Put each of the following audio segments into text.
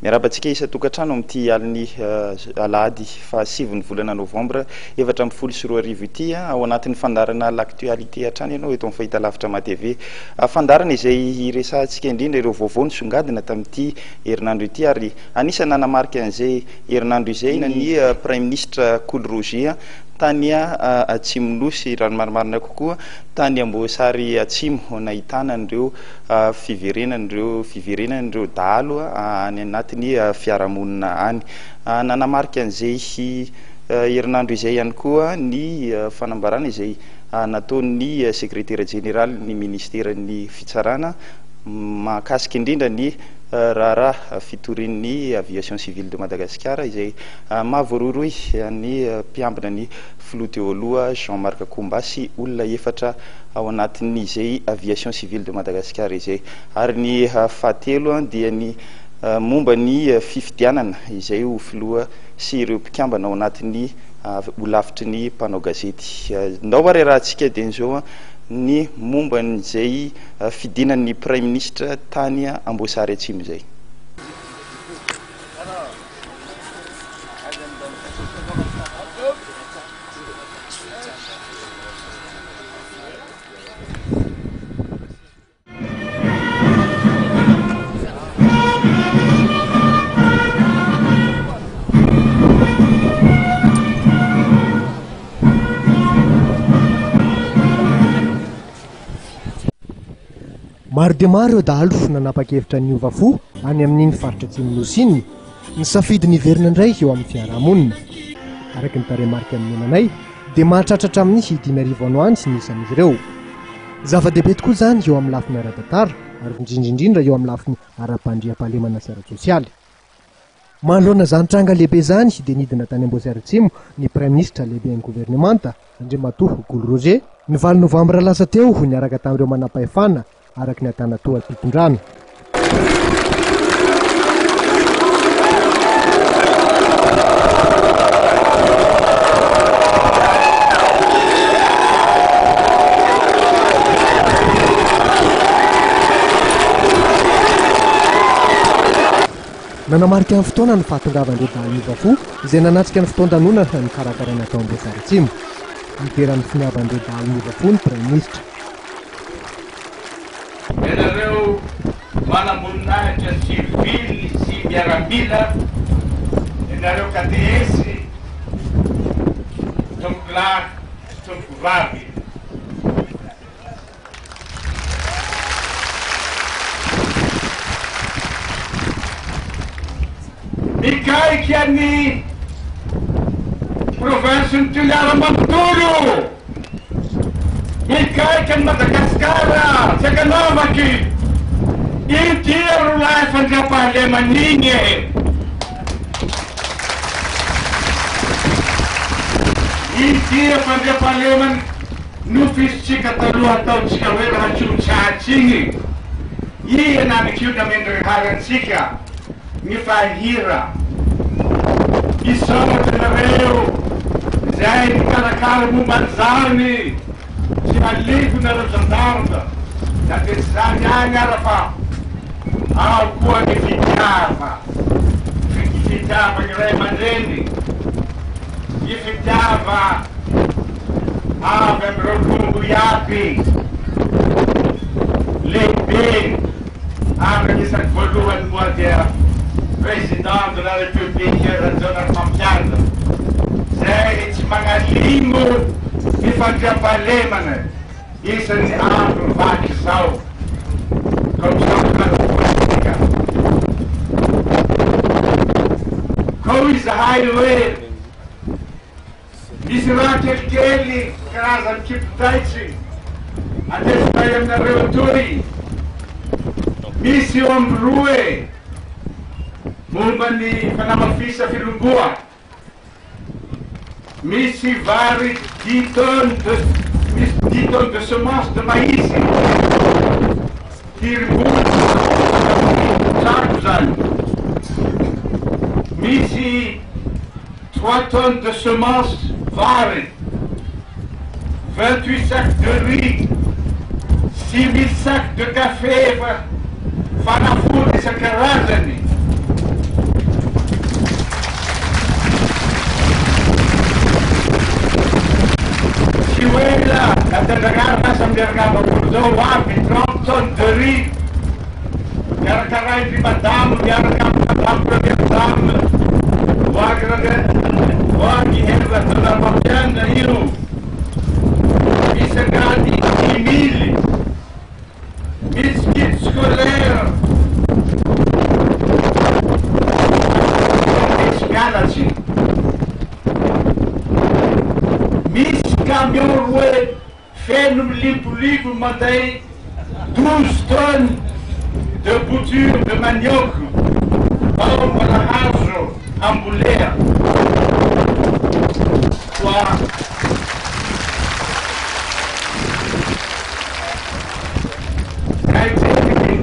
Miarahaba antsika isan-tokantrano amin'ity alin'ny alahady fahasivin'ny volana novambra 2014 ity ao anatin'ny fandaharana L'actualité hatrany ianao eto amin'ny fahitalavitra MATV. Fandaharana izay hiresahantsika indrindra ireo vaovao nisongadina tamin'ity herinandro ity ary anisan'ny nanamarika an'izay herinandro izay ny Praiminisitra Kolo Roger tany Atsimo Nosy, raha ny marimarina kokoa tany Amboasary Atsimo nahitana an'ireo fiverenan'ireo fiverenan'ireo dahalo any anatin'ny fiarahamonina any. Nanamarika an'izay herinandro izay ihany koa ny fanambarana izay nataon'ny sekretera jeneralin'ny ministeran'ny fitsarana mahakasika indrindra ny raharaha fitorian'ny Aviation Civile de Madagascar izay mahavoarohirohy ny mpiambina ny filoha teo aloha Jean Marc Koumba sy olona efatra ao anatin'izay Aviation Civile de Madagascar izay. Ary ny fahatelo dia ny momba ny fifidianana izay ho filoha sy ireo mpikambana ao anatin'ny holafitry ny mpanao gazety. Ndao ary arahantsika dieny izao ny momba an'izay fidinan'ny Praiminisitra tany Amboasary Atsimo izay. Maro dia maro ireo dahalo nanapa-kevitra niova fo any amin'iny faritra Atsimon'ny Nosy iny. Nisafidy ny hiverina indray eo amin'ny fiarahamonina. Araka ny tarehimarika nomena anay dia mahatratra hatramin'ny 5000 any ho any ny isan'izy ireo. Zava-dehibe tokoa izany eo amin'ny lafiny ara-tantara ary indrindra indrindra eo amin'ny lafiny ara-pandriampahalemana sy ara-tsosialy. Manoloana izany tranga lehibe izany dia nidina tany Amboasary Atsimo ny Praiminisitra lehiben'ny governemanta, Andriamatoa Kolo Roger, ny valo novambra lasa teo niaraka tamin'ireo manampahefana araka ny antanatoham-pitondrana. Nanamarika ny fotoana ny fahatongavan'ireo dahalo niova fo izay nanatrika ny fotoan-danonana nokarakaraina tao Amboasary Atsimo. Nidera ny finiavan'ireo dahalo niova fo ny Praiminisitra. Ianareo manamboninahitra sivily sy miaramila, ianareo KTS, tompokolahy sy tompokovavy. Mikaika ny province-n'i Toliara manontolo, mikaika an'i Madagasikara tsy ankanavaky, ity rolahy fandriampahalemana iny e! Ity fandriampahalemana Nofisintsika taloha ataontsika hoe raha tsy ho tsatsy igny i henaniky io namendrehary antsika ny fahira. Misaotra anareo izay nikarakara momba an'izany, tsy haliko nareo gendarme na dia tsy zany ihany ara fa ao koa ny fitiava, fitiavagny ray aman-dreny, ny fitiava. Avy amin'ireo longo iaby lehibe ary anisan'ny voalohany moa dia Président de la République Rajaonarimampianina izay tsy magnalimo ny fandriampahalemana isan'ny andro vaky izao ka misaotra antsika koa izahay hoe Misy raha kelikely karazan'ny kibitaitsy andesinay aminareo atoy. Misy eo amin'ny roa e, momba ny fanamafisa filongoa. Misy vary dix tonnes de, misy dix tonnes de semence de maïs. Firimbola trano zany. Misy Trois tonnes de semences vary, 28 sacs de riz, 6000 sacs de café efa fanafody isan-karazany. Miarahaba anareo zao ho avy 30 tonnes de riz karakarain-dry madame miaraka amin'ny madame première dame Voahangy Hery Rajaonarimampianina io. Misy angady 10 000, misy kit scolaire, misy mianatry, misy camion roe feno milimpolimpo manday 12 tonnes de bouture de manioc ao mbola hazo ambolea koa. Kay tsendriky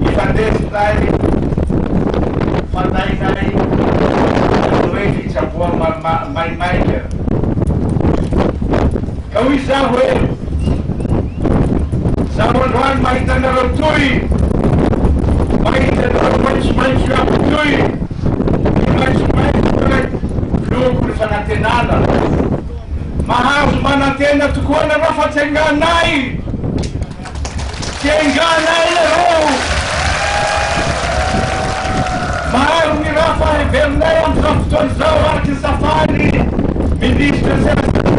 ifandesinay fandainay hoe fitsaboa maimaika. Ka hoy zaho hoe zaho androany mahita anareo toy, mahita anareo maitsomaitso aby toy, ny maitsomaitso hoe loko ny fanantenana. Mahazo manantena tokoa nareo fa tsy enganay, tsy enganay nareo. Maro ny raha fa heverinay amin'izao fotoana izao araka ny safary ministra serasera.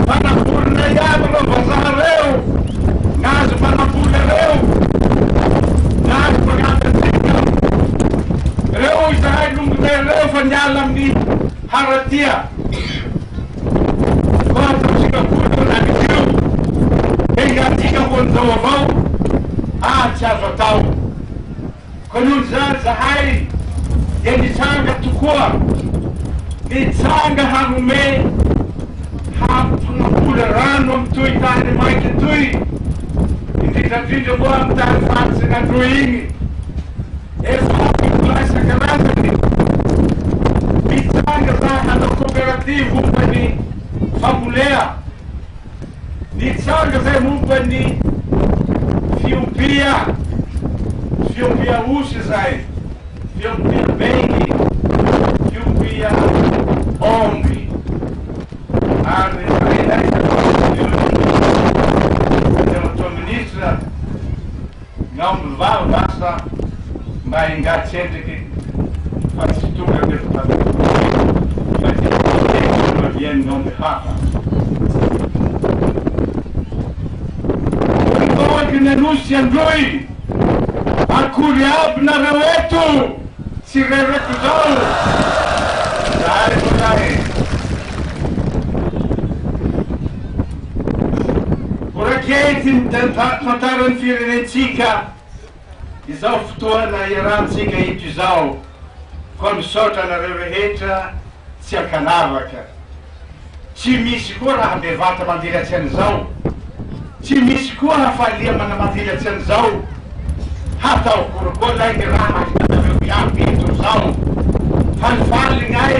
Mpanambolinay aby ireo vazaha reo, nahazo mpanamboly reo, nahazo mpanampy antsika reo izahay longonay reo fa niala amin'ny haratia. Koa ataontsika akory io lanitra io, engantsika ho an'izao avao, ah tsy azo atao. Koa noho izany zahay dia nitsanga tokoa, nitsanga hanome hampanabola rano amin'itoy tany mainty itoy, indrindra indrindra moa amin'ny tany faritsy Androy igny. Efa ampy vola isan-karazany. Mitsanga za hanao coopérative momba ny fambolea. Nitsanga zay momba ny fiompia, fiompia osy zay, fiompia bengy, fiompia omby. Ary hainay Andriamatoa Ministra, ny aomby vavy lasa mba ingahy tsendriky fa tsy tonga teto fa tsy mavian'ny omby hafa. Ny vahoaky ny Anosy Androy, akory aby nareo eto, tsy rerako zao, zahay zalahy. Horakety ny tantaran'ny firenentsika izao fotoana iarahantsika eto izao, koa misaotra anareo rehetra tsy ankanavaka. Tsy misy koa raha bevata mandilatsy an'izao, tsy misy koa hafaliamana mandilatsy an'izao. Hatao akory koa lay ny raha hitanareo iaby eto zao. Falifaly gnay,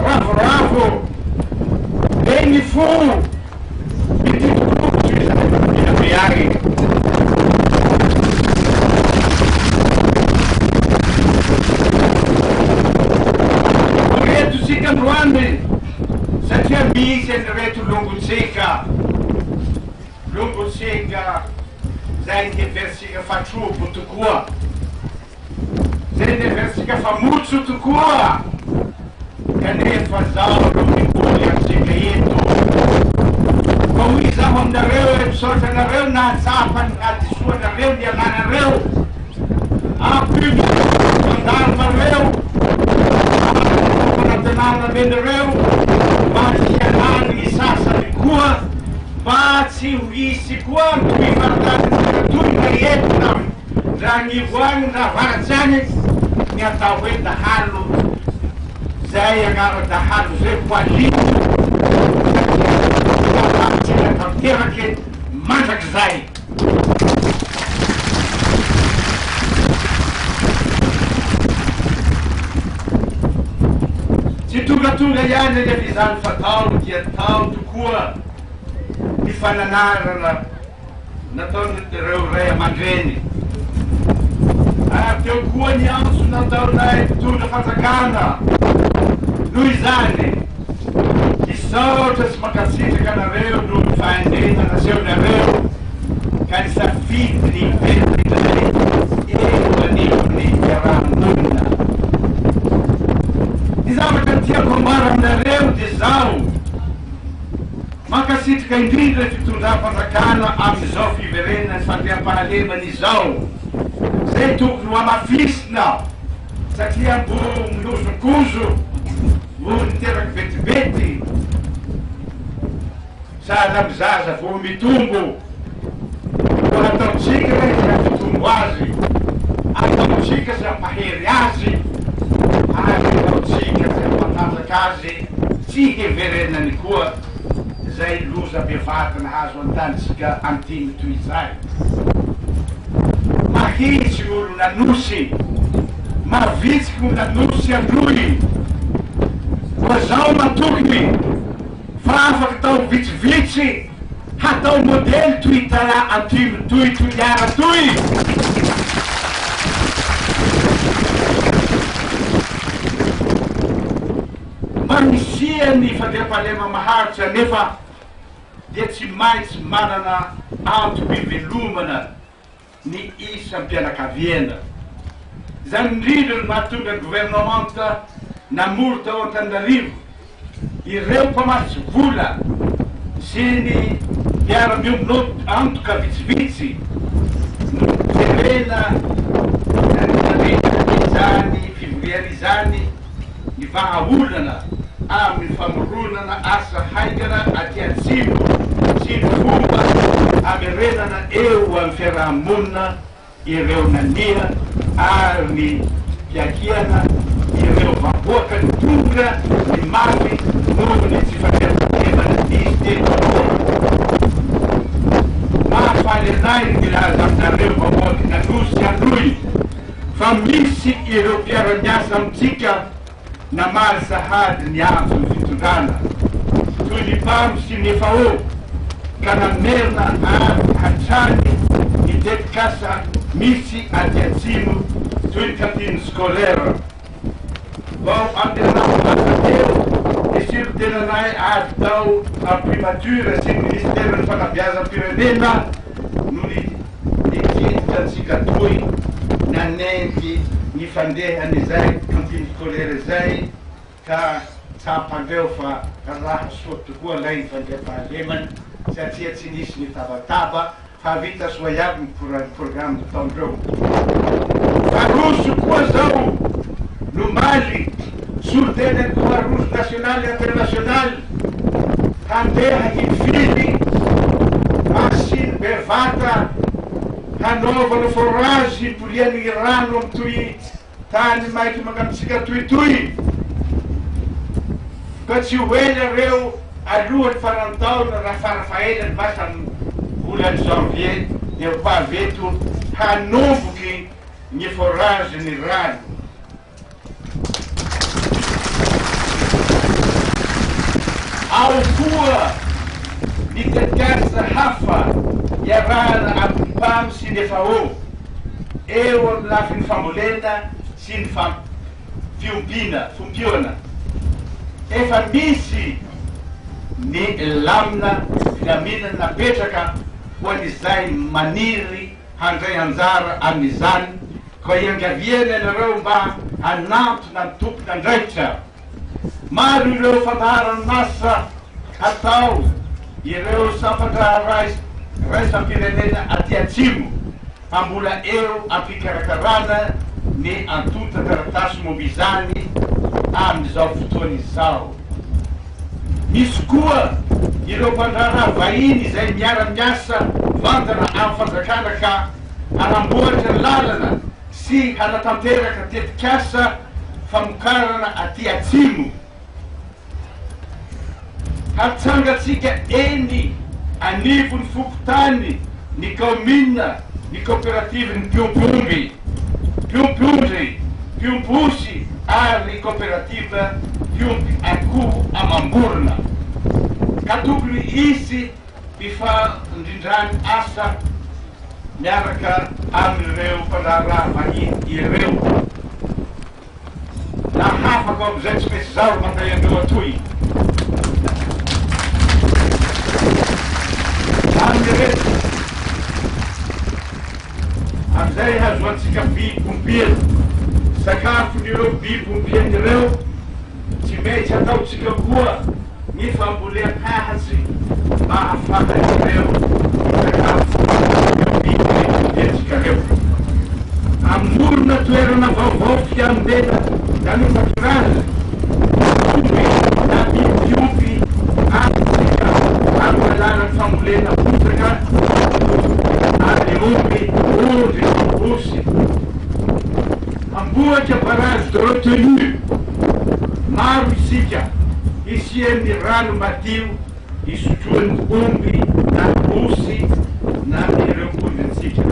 ravoravo, be ny fo, mititotototro izahay mila be agny. Ireto tsika androany satria misy an'ireto longotsika. Longotsika zay heverintsika fa trobo tokoa, zay heverintsika fa motso tokoa, kanefa zao no miboly antsika eto. Fa hoy izaho aminareo e, misaotra anareo nahatsapa ny hadisoanareo, ny alanareo, ampio ny gendarme-reo, fanantenana amenareo mba hialany ny sasany koa, mba tsy ho hisy koa ny toy faritany toy na eto na ndra agnivo agny ndra avaratsy agny ny atao hoe dahalo. Zay agnara dahalo zay ho aliko satria tanteraky mandrakizay. Tsy tongatonga ihany anefa izany fa tao dia tao tokoa ny fananarana nataon'ireo ray aman-dreny, ary teo koa ny antso nataonay mpitondra fanjakana. Noho izany, misaotra sy mankasitraka. Mankasitraka anareo noho ny fahendrena nasehonareo ka nisafidy ny hiverina indray eo anivon'ny fiaraha-monina. Ny zavatra tiako ambara aminareo dia izao, Mankasitraka indrindra ny fitondram-panjakana amin'izao fiverenan'ny fandriampahalemana izao, izay tokony ho hamafisina satria mbo mihozokozo mbo niteraky vetivety sahala amin'ny zaza vao mitombo. Koa ataontsika izay hampitombo azy, ataontsika izay hampahery azy, ary ataontsika izay hampatanjaka azy tsy hiverenany koa izay loza bevata nahazo an-tanintsika antimo toy izay. Mahitsy ny olon'Anosy, mavitsiky ny olon'Anosy Androy, koa zaho matoky fa afaka tao vitsivitsy hatao modely toy Tala Antimo toy Toliara toy. Mba hisian'ny fandriampahalema maharitra anefa dia tsy maintsy manana antom-pivelomana ny isam-pianakaviana. Izany indrindra no mahatonga ny governemanta namory tao Antananarivo ireo mpamatsy vola sy ny mpiara-miombon'antoka vitsivitsy no jerena nandritra izany fivoriana izany ny vahaolana amin'ny famoronana asa haingana aty Atsimo sy ny fomba hamerenana eo amin'ny fiaraha-monina ireo nania ary ny mpiakiana ireo vahoaka nitondra ny mafy noho ny tsy fandriampahalemana nisy teto aloha. Mahafaly anay ny milaza aminareo vahoakan'Anosy Androy fa misy ireo mpiara-miasa amintsika namaly sahady ny antson'ny fitondrana, toy ny Pam sy ny FAO, ka namerina avy hatrany ny tetikasa misy aty Atsimo toy ny cantine scolaire. Vao amin'ny herinandro lasa teo ny solontenanay avy tao amin'ny Primature sy ny Minisiteran'ny Fanabeazam-pirenena no nitsidika antsika toy nanenty ny fandehan'izay cantine scolaire izay ka tsapandreo fa raha soa tokoa lay ny fandriampahalemana satria tsy nisy ny tabataba fa vita soa iaby ny programme nataondreo. Fa roso koa zao nomaly solontenan'ny Croix Rouge nationale internationale handeha hivily machine bevata hanaovana forage hipolian'ny rano amin'itoy tany maiky mangatsiaka toy toy ka tsy ho ela reo alohan'ny faran'ny taona raha farafahelany basa amin'ny volana janvier dia ho avy eto hanomboky ny forage ny rano. Ao koa ny tetikasa hafa iarahana amin'ny Pam sy ny FAO eo amin'ny lafiny fambolena sy ny fiompiana, fompiona. Efa misy ny lamina filaminana napetraka ho an'izay maniry handray anjara amin'izany Koa iangaviana ianareo mba hanantona ny tompon'andraikitra. Maro ireo fandaharan'asa hatao ireo sampan-draharaha iraisam-pirenena aty Atsimo fa mbola eo am-pikarakarana ny antontan-taratasy momba izany amin'izao fotoana izao. Misy koa ireo mpandraharaha vahiny izay miara-miasa mivantana amin'ny fanjakana ka hanamboatra lalana sy hanatanteraka tetikasa famokarana aty Atsimo. Hatsangantsika eny anivon'ny fokontany, ny kaominina, ny kaoperativin'ny mpiompy omby, mpiompy ondry, mpiompy osy ary ny kaoperativa mpiompy akoho amam-borona ka tokony hisy Fifandrindran'ny asa miaraka amin'ireo mpandraharaha vahiny ireo. Na hafa koa amin'izay tsy mety zaho mandray an'ireo atoy. amin'ireto. Amin'izay hahazoantsika biby ompiana. Sakafon'ireo biby ompiana ireo, tsy maintsy ataontsika koa ny fambolean-kahatsy mba hahafahan'ireo misakafo ireo biby ompiantsika ireo. Hamorona toerana vaovao fiambena manufacturage omby na biby fiompy azontsika amin'ny alalan'ny fambolena bozaka ary omby, ondry, osy. Hamboatra barrage de retenue maro isika hisian'ny rano madio hisotroan'ny omby na osy na ireo ondrintsika.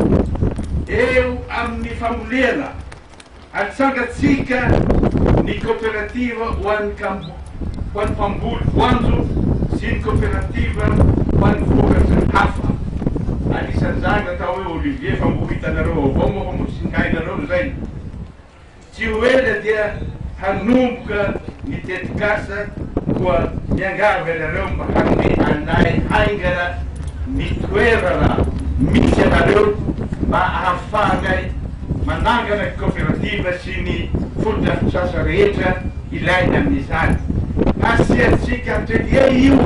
Eo amin'ny fambolena, atsangantsika ny kaoperativa ho an'ny ho an'ny mpamboly voanjo sy ny kaoperativa ho an'ny vokatra hafa. Anisan'izany atao hoe olivier fa mbo hitanareo avao moa fa mbo tsy hainareo izay. Tsy ho ela dia hanomboka ny tetikasa koa miangavy anareo mba hanome anay haingana ny toerana misy anareo mba ahafahanay manangana kaoperativa sy ny fotodrafitrasa rehetra ilaina amin'izany. Hasiantsika atelier io,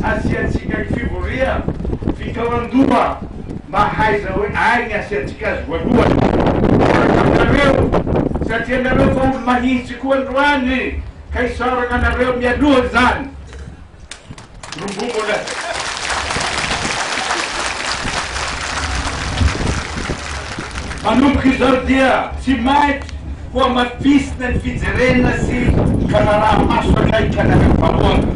hasiantsika fivoria, fikaonan-doha. Mahaiza hoe ay ny asiantsika azy voalohany miaraka aminareo satria nareo fa olo mahintsy koa androany ka isaorana anareo mialoha izany. Rombomola. Manomboka izao dia tsy maintsy ho hamafisina ny fijerena sy fanaraha-maso akaiky anareo vahoaka,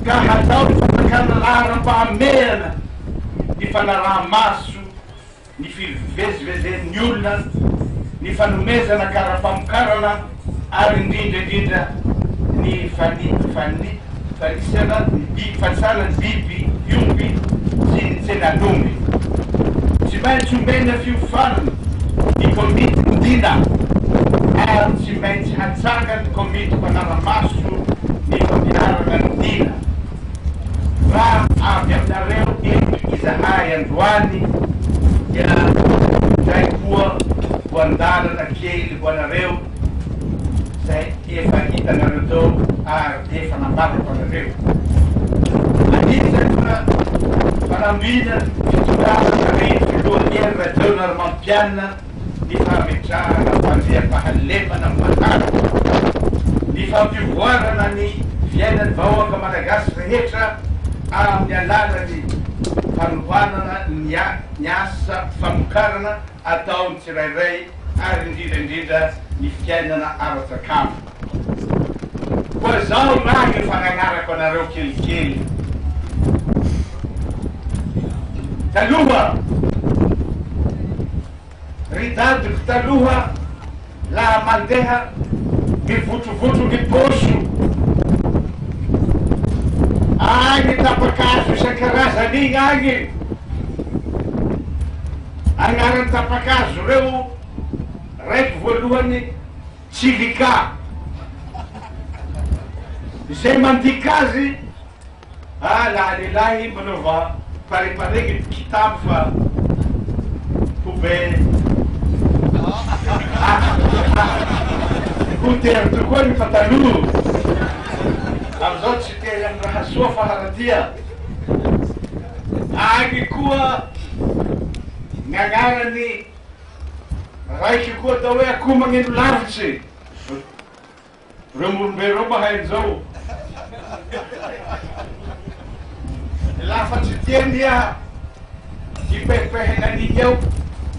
ka hatao ny fanjakana laharam-pahamehana ny fanaraha-maso ny fivezivezen'ny olona, ny fanomezana kara-pamokarana ary indrindra indrindra ny fanisana ny biby, fanisana ny biby fiompy sy ny tsenan'omby. Tsy maintsy omena fiofanana ny komity ndina ary tsy maintsy hatsanga ny komity mpanara-maso ny fampiharana ny dina. Raha avy aminareo eto izahay androany dia izay koa voan-dalana kely ho anareo izay efa hitanareo teo ary efa nambarako anareo. Anisan'ny fanambina fitondrana tarihin'ny filoha Hery Rajaonarimampianina ny fametrahana fandriampahalemana maharitra, ny fampivoarana ny fiainan'ny vahoaka malagasy rehetra amin'ny alalan'ny fanohanana ny asa famokarana ataon'ny tsirairay ary indrindra indrindra ny fiainana ara-tsakafo. Koa zao lahy ny fananarako anareo kelikely. Taloha, ry dadiko taloha laha mandeha mivotrovotro ny paosy agny tapa-kazo isan-karazany igny agny. Anaran'ny tapa-kazo reo raiky voalohany Chilika. Izay mandika azy, ah laha lehilahy manaova pareparegny kitapo fa ho be ho tery tokoa ny pataloha. Amizao tsy tery amin'ny raha soa fa haratia. Agny koa ny agnarany raiky koa atao hoe akoho magneno lavitsy. Reo morombe reo mahay an'izao. Lafa tsy tiany iha hipehipehina an'igny eo,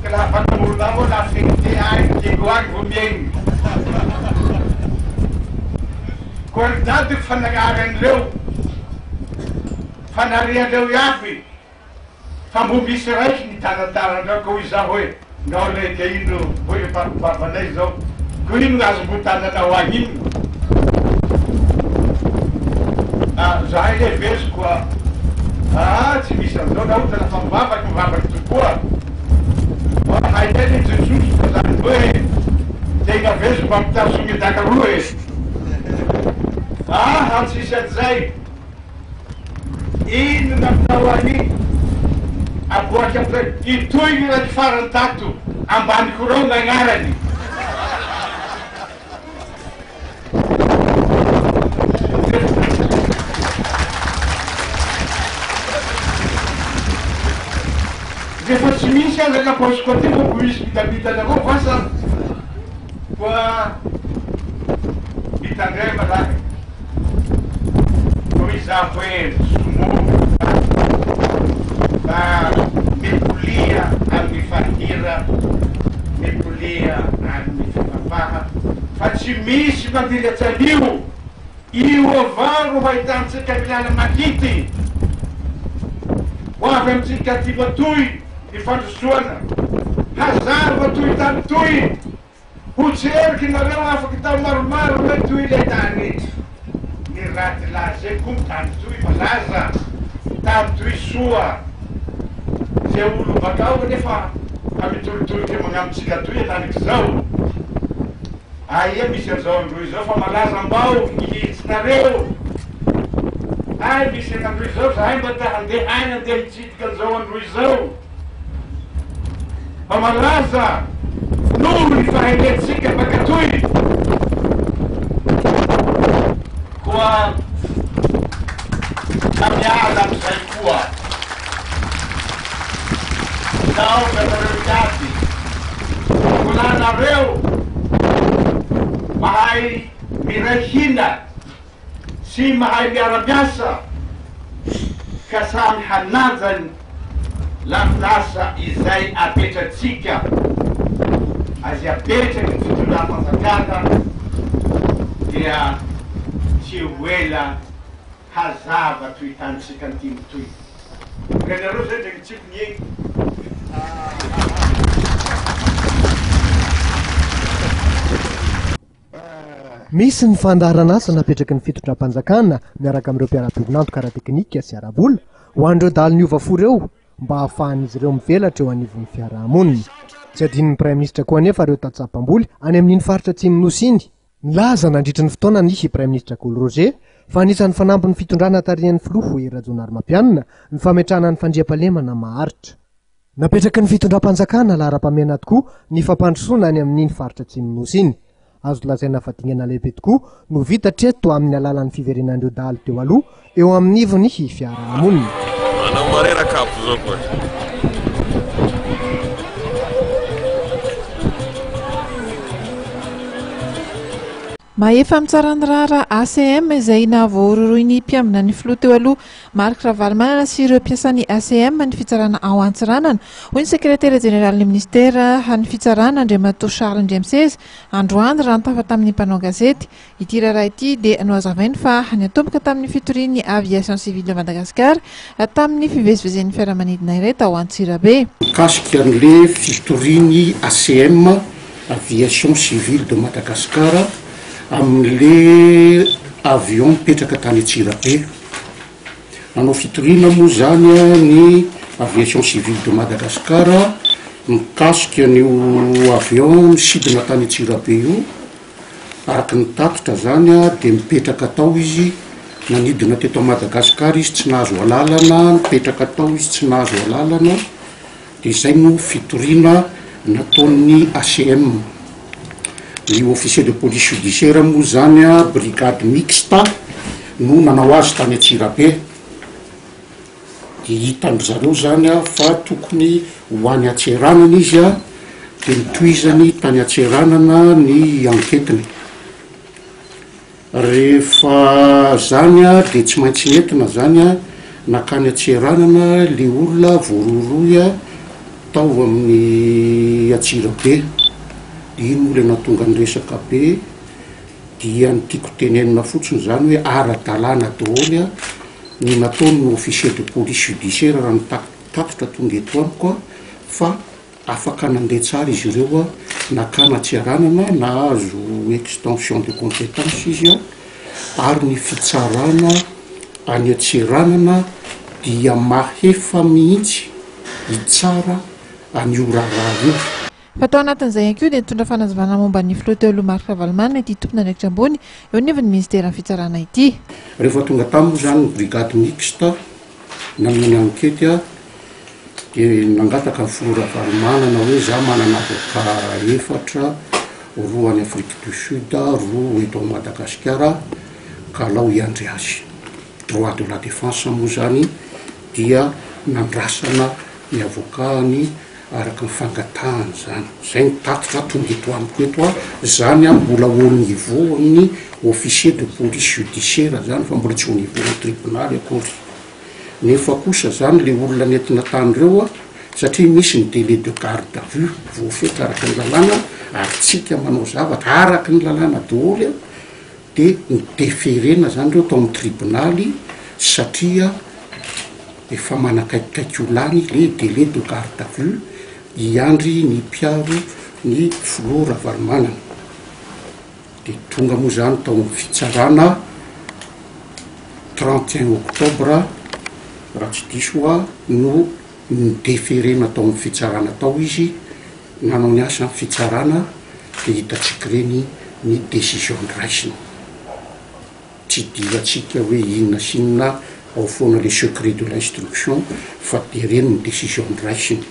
ka laha baka Morondava ao laha feno te agny diego agny vao miaigny. Koa ry dadiko fa nagnary an'ireo, fa nariandreo iaby. Fa mbo misy raiky ny tanatarandrao ka hoy zaho hoe ngao lay ka ino hoy le babanay zao ko ino azo mbo tananao agny ino ah zahay le vezo koa ah tsy misy anzao na ohatra lafa mivavaky mivavaky tokoa fa hainay le Jesosy fa zany hoe tegna vezo mba mitazogny daka roe ah tsisy anzay. Inona aminao any aboaky amizay itoy ny raiky farany tato ambany korao nagnarany. Rehefa tsy misy aza ka paosiko aty vao misy mitabitana avao vasa koa mitandrema lahy Hoy izaho hoe somoa fa mipolia amin'ny fahira, mipolia amin'ny fivavaha fa tsy misy mandilatsy an'io, io avao ro hahitantsika ny lala mahity ho avy amintsika aty matoy ny fandrosoana, hazava toy tany toy. Ho tseriky nareo afaky tao maromaro hoe toy le tany ny raty laza eny koa tany toy malaza tany toy soa ze olo bakao anefa fa mitolotoloke magnamitsika toy enaniky zao aia misy anzao androy zao fa malaza mbao mihitsy nareo hay misy anandroy zao zahay mba ta handeha any andeha hitsidika anzao androy zao. Fa malaza noho ny fahendrentsika mpankatoy. Koa ka miala amin'izay koa. Misaotra anareo jiaby. Mbola anareo mahay miray hina. Tsy mahay miara-miasa ka samy hanaja ny lafin'asa izay apetratsika azy apetraky ny fitondram-panjakana dia tsy ho ela hazava toy tantsika antimo toy. Renareo zay ndray mitsiky ny eny. Misy ny fandaharanasa napetraky ny fitondram-panjakana miaraka amin'ireo mpiara-biombon'antoka ara-teknika sy ara-bola ho an'ireo dahalo niova fo ireo mba hahafahan'izy ireo mivelatra eo anivon'ny fiarahamonina. Tsy adinon'ny Praiminisitra koa anefa ireo tantsaha mpamboly any amin'iny faritra Atsimon'ny Nosy iny. Nilaza nandritry ny fotoana ny Praiminisitra Kolo Roger fa anisan'ny fanampin'ny fitondrana tarihan'ny Filoha Hery Rajaonarimampianina ny fametrahana ny fandriampahalemana maharitra. Napetraky ny fitondram-panjakana laharam-pahamehana tokoa ny fampandrosoana any amin'iny faritra Atsimon'ny Nosy iny. Azo lazaina fa dingana lehibe tokoa no vita hatreto amin'ny alalan'ny fiverenan'ireo dahalo teo aloha eo amin'ny ivon'ny fiarahamonina. Manao mareraka apo zao koa. Mahefa mitsara ny raharaha ACM izay nahavoarohirohy ny mpiambina ny filoha teo aloha Marc Ravalomanana sy ireo mpiasan'ny ACM ny fitsarana ao Antsiranana, hoy ny sekretera jeneralin'ny minisitera ny fitsarana Andriamatoa Charles Ndriamiseza androany raha nitafa tamin'ny mpanao gazety. Ity raharaha ity dia nohazavainy fa niatomboka tamin'ny fitorian'ny Aviation Civile de Madagascar tamin'ny fivezivezen'ny fiaramanidina iray tao Antsirabe. Mikasika an'ilay fitorian'ny ACM Aviation Civile de Madagascar amin'le avion mipetraka tany Antsirabe. Nanao fitoriana moa zany ny Aviation Civile de Madagascar mikasika an'io avion misidina tany Antsirabe io. Araka ny tatitra zany dia mipetraka tao izy, nanidina teto Madagascar izy tsy nahazo alalana, nipetraka tao izy tsy nahazo alalana. Dia izay no fitoriana nataon'ny ACM. Ny officier de police judiciaire moa izany brigade mixte no nanao azy tany Antsirabe. Dia hitan-dry zareo izany fa tokony ho any Antsiranana izy dia notohizany tany Antsiranana ny enquête-ny. Rehefa zany dia tsy maintsy nentina zany nakany Antsiranana le olona voarohirohy tao amin'ny Antsirabe. Iny moa le nahatonga ny resaka be dia ny tiako tenenina fotsiny zany hoe ara-dalàna daholo ny nataon'ny officier de police judiciaire raha ny tatitra tonga eto amiko fa Afaka nandeha tsara izy ireo nakana Antsiranana, nahazo extension de compétence izy ary ny fitsarana any Antsiranana dia mahefa mihitsy hitsara an'io raharaha io. Fa tao anatin'izay ihany koa dia nitondra fanazavana momba ny filoha teo aloha Marc Ravalomanana ity tompon'andraikitra ambony eo anivon'ny minisiteran'ny fitsarana ity. Rehefa tonga tany moa izany ny brigade mixte. Nanao ny enquête aho dia nangataka ny filoha Ravalomanana hoe za manana avocat efatra, roa any Afrique du Sud, roa eto Madagasikara ka alao hiandry azy. Droit de la défense moa zany dia nandrasana ny avocat-ny araka ny fangatahany zany. Zay ny tatitra tonga eto amiko eto a, zany an mbola au niveau ny officier de police judiciaire zany fa mbola tsy au niveau ny tribonaly akory. Nefa kosa zany le olona nentina tany reo a, satria misy ny délai de garde à vue voafetra araka ny lalàna ary tsika manao zavatra araka ny lalàna daholo a, de ni-deferena zany reo tao amin'ny tribonaly satria efa manakaikikaiky ho lany le délai de garde à vue hiandry ny mpiaro ny filoha Ravalomanana. De tonga moa zany tao amin'ny fitsarana 31 octobre raha tsy diso aho no ni-deferena tao amin'ny fitsarana tao izy, nanao ny asa ny fitsarana de hitantsika ireny ny décision noraisiny. Tsy idirantsika hoe inona sy inona ao foana le secret de l'instruction fa de reny ny décision noraisiny.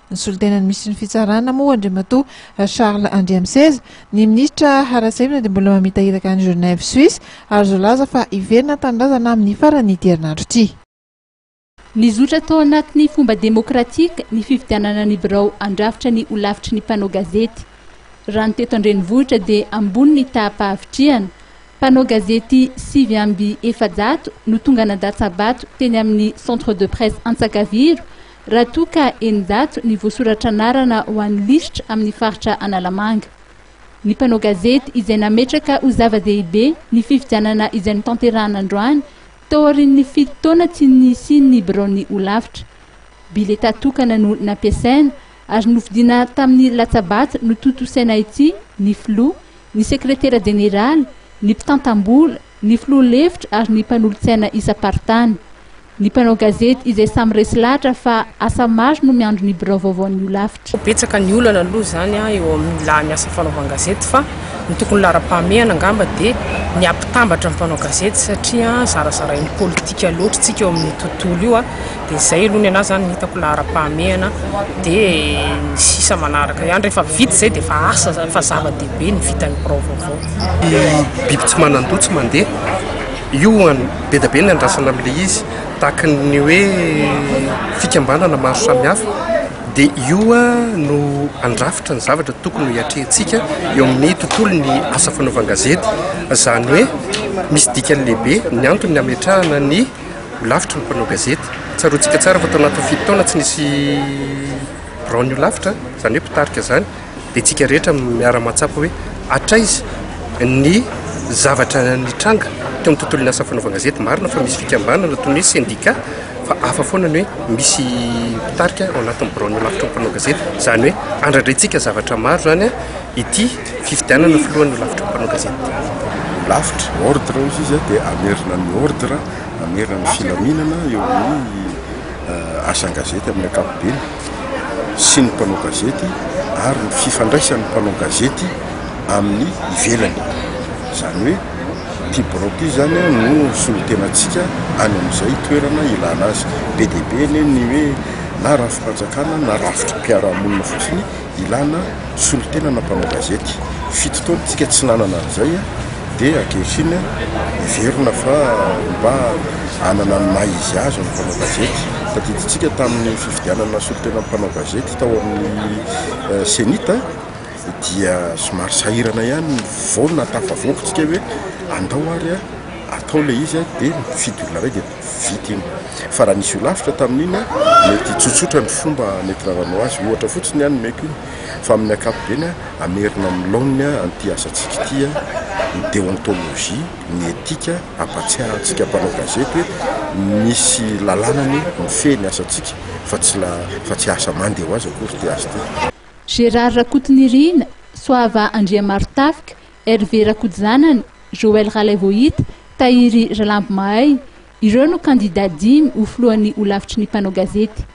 Ny solontenan'ny minisitry ny fitsarana moa Andriamatoa Charles Andriamiseza, ny minisitra Harajaivina dia mbola mamita iraka any Genève Suisse ary voalaza fa hiverina an-tanindrazana amin'ny faran'ity herinandro ity. Nizotra tao anatin'ny fomba demokratika ny fifidianana ny birao handrafitra ny holafitry ny mpanao gazety. Raha ny teto an-drenivohitra dia ambony ny taham-pahavitrihana. Mpanao gazety 449 no tonga nandatsa-bato teny amin'ny Centre de presse Antsakaviro raha toa ka 600 ny voasoratra anarana ho an'ny lisitra amin'ny faritra Analamanga. Ny mpanao gazety izay nametraka ho zava-dehibe ny fifidianana izay notanterahana androany Tao aorian'ny fito taona tsy nisian'ny biraon'ny holafitra. Biletà tokana no nampiasaina ary nofidiana tamin'ny latsa-bato notontosaina ity ny filoha, ny sekretera jeneraly, ny mpitantam-bola, ny filoha lefitra ary ny mpanolotsaina isam-paritany. Ny mpanao gazety izay samy resy lahatra fa asa maro no miandry ny birao vaovaon'ny holafitra. Betsaka ny olana aloha izany eo amin'ny laha ny asa fanaovan-gazety fa ny tokony laharam-pahamehana angamba dia ny hampitambatra ny mpanao gazety satria zarazarain'ny politika loatra isika eo amin'ny tontolo io dia izay aloha ny anahy izany no hitako laharam-pahamehana dia ny sisa manaraka ihany rehefa vita izay dia efa asa izany fa zava-dehibe ny vitan'ny birao vaovao. Biby tsy manan-doha tsy mandeha, io be dia be ny andrasana amin'ilay izy, tahaka ny hoe fikambanana maro samihafa. Dia io no handrafitra ny zavatra tokony ho hiatrehantsika eo amin'ny tontolon'ny asa fanaovan-gazety. Izany hoe misy dikany lehibe ny antony hametrahana ny holafitry ny mpanao gazety. Tsaroantsika tsara fa tao anatin'ny fito taona tsy nisy biraon'ny holafitra, izany hoe mpitarika izany. Dia tsika rehetra miara-mahatsapa hoe hatraiza ny zavatra nitranga teo amin'ny tontolon'ny asa fanaovan-gazety. Marina fa misy fikambanana toy ny hoe sendika fa hafa foana ny hoe misy mpitarika ao anatin'ny biraon'ny holafitry ny mpanao gazety. Izany hoe andrandraintsika zavatra maro izany ity fifidianana filohan'ny holafitry ny mpanao gazety ity. Holafitra, ordre hozy izy dia hamerina ny ordre, hamerina ny filaminana eo amin'ny asan-gazety amin'ny ankapobeny sy ny mpanao gazety ary ny fifandraisan'ny mpanao gazety amin'ny ivelany. Izany hoe ity birao ity izany no solontenantsika any amin'izay toerana ilana azy. Be dia be anie ny hoe na rafi-panjakana na rafitram-piarahamonina fotsiny ilana solontenana mpanao gazety. Fito taona isika tsy nanana an'izay dia ankehitriny heverina fa mba hanana ny maha izy azy ny mpanao gazety. Tadidintsika tamin'ny fifidianana solontenan'ny mpanao gazety tao amin'ny Cenit dia somary sahirana ihany vao nahatafavoaka tsika hoe andao ary atao ilay izy dia mifidy olona iray dia vita iny. Fa raha nisy holafitra tamin'iny mety tsotsotra ny fomba nentina nanao azy. Ohatra fotsiny ihany nomeko iny fa amin'ny ankapobeny hamerina amin'ny laoniny an'ity asantsika ity ny déontologie, ny éthique, hampatsiahy antsika mpanao gazety hoe misy lalàna anie mifehy ny asantsika fa tsy fa tsy asa mandeha ho azy akory ity asa ity. Gérard Rakotonirina, Soava Andriamarotafika, Hervé Rakotojanany, Joël Ralaivohita, Tahiry Ralambomahay, ireo no kandidà dimy ho filohan'ny holafitry ny mpanao gazety.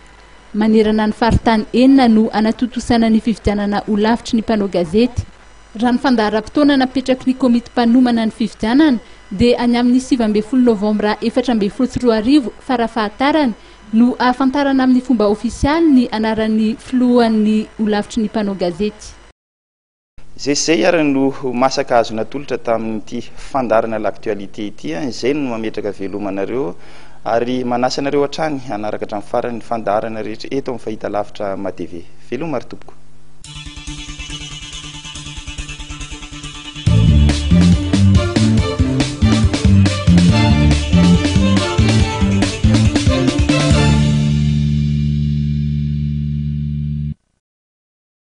Manerana ny faritany enina no hanatontosana ny fifidianana holafitry ny mpanao gazety. Raha ny fandaharam-potoana napetraky ny komity mpanomana ny fifidianana dia any amin'ny 19 novambra 2014 farafahatarany. no ahafantarana amin'ny fomba ofisialy ny anaran'ny filohan'ny holafitry ny mpanao gazety. Izay sy izay ary no masaka azo natolotra tamin'ity fandaharana L'actualité ity. Izay no mametraka veloma anareo ary manasa anareo hatrany hanaraka hatramin'ny farany ny fandaharana rehetra eto amin'ny fahitalavitra MATV. Veloma ry tompoko.